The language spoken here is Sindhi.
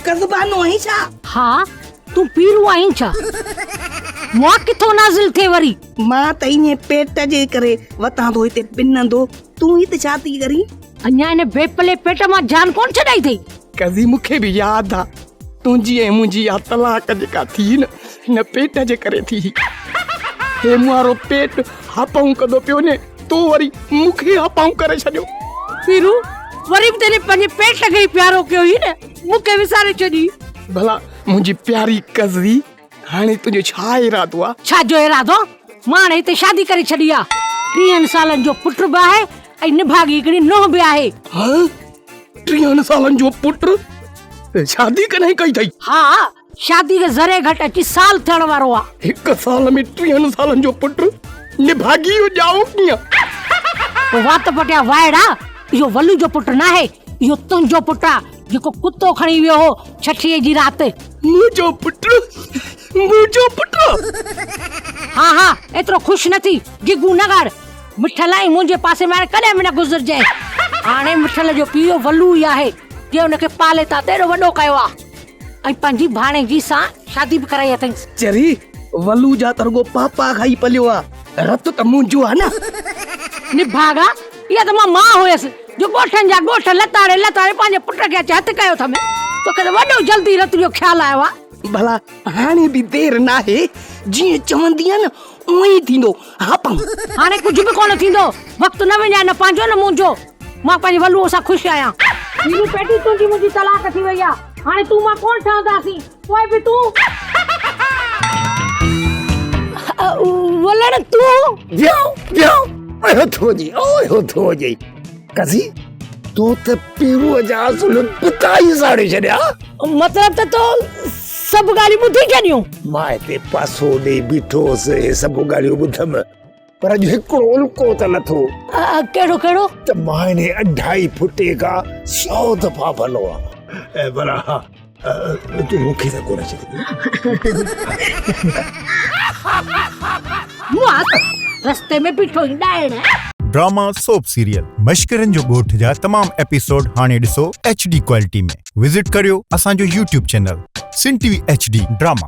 ڪزبانو آهين ڇا؟ ها، تون پيرو آهين ڇا؟ مئا ڪٿو نازل ٿئي وري؟ مان ته ائين پيٽ جي ڪري وتان ٿو هتي پنندو، تون هت ڇا ٿي ڪرين؟ اڃا هن بي پلي پيٽ مان جان ڪونه ڇڏائي اٿئي. قضي مون کي به ياد آ، تنهنجي ۽ منهنجي اها طلاق جيڪا ٿي نه، هن پيٽ جي ڪري ٿي. هي مون وارو پيٽ هاپائون ڪندو پيو وڃي، تو وري مون کي هاپائون ڪري ڇڏيو. پيرو، وري به تنهن پنهنجي پيٽ کي ئي پيارو ڪيو هئي نه، مون کي وساري ڇڏي. ڀلا منهنجي پياري قضي، هاڻي تنهنجو ڇا ارادو آ؟ ڇا جو ارادو؟ مان هاڻي هتي شادي ڪري ڇڏي آ. ٽيهن سالن جو پٽ به آهي ۽ نڀاڳي هڪڙي نونهن به آهي. ها؟ ٽيهن سالن جو پٽ؟ شادي ڪڏهن ڪئي اٿئي؟ ها، شادي کي ذري گهٽ اچي سال ٿيڻ وارو آ. هڪ سال ۾ ٽيهن سالن جو پٽ؟ نڀاڳي اهو ڄائو ڪيئن؟ پوء وات پٽيا وائڙا، اهو ولو جو پٽ ناهي، اهو تنهنجو پٽ آ، جيڪو ڪتو کڻي ويو هو ڇٺيء جي رات. منهنجو پٽ؟ منهنجو پٽ؟ ها ها، ايترو خوش نه ٿي، گگون نه ڳاڙ. مٺل ۽ منهنجي پاسي ۾ هاڻي ڪڏهن به نه گذرجانء. هاڻي مٺل جو پيء ولو ئي آهي، جنهن هن کي پالي تاتي ايڏو وڏو ڪيو آ ۽ پنهنجي ڀاڻيجي سان شادي به ڪرائي اٿائينس. چري، ولو جا ته رڳو پاپا کائي پليو آ، رت ته منهنجو آ نه. نڀاڳا، اها ته مان ماء هيس، جو ڳوٺن جا ڳوٺ لتاڙي لتاڙي پنهنجي پٽ کي اچي هٿ ڪيو اٿم. توکي ته وڏو جلدي رت جو خيال آيو آ. ڀلا هاڻي به دير ناهي، جيئن چوندينء نه اونئن ئي ٿيندو. ها پم. هاڻي ڪجهه به ڪونه ٿيندو. وقت نه وڃاء نه پنهنجو نه منهنجو. مان پنهنجي ولوء سان خوش آهيان. نينو پيٽي تنهنجي منهنجي طلاق ٿي وئي آ. هاڻي تون مان ڪونه ٺهنداسين. پوء به تون. ولڻ تون. ويو ويو اهو ٿو وڃي اهو ٿو وڃي. قاضي تو ته پيروء جا اصل پتا ئي ساڙي ڇڏيا. مطلب ته تو سڀ ڳالهيون ٻڌي ڇڏيون. مان هتي پاسو ڏيئي بيٺو هوس، اهي سڀ ڳالهيون ٻڌم، پر اڄ هڪڙو الڪو ته لٿو. ڪهڙو ڪهڙو؟ ته مان انهي اڍائي ڦٽي کان سو دفعا ڀلو آهيان. پر ها، تون مون کي ته ڪونه ڇڏيندين. رستي ۾ بيٺو هين ڏائڻ. ڊراما سوپ سيريل مشڪرن جو ڳوٺ جا تمام ايپيسوڊ هاڻي ڏسو ايڇ ڊي ڪوالٽي ۾ وزٽ ڪريو اسان جو YouTube channel Sindh T V H D drama.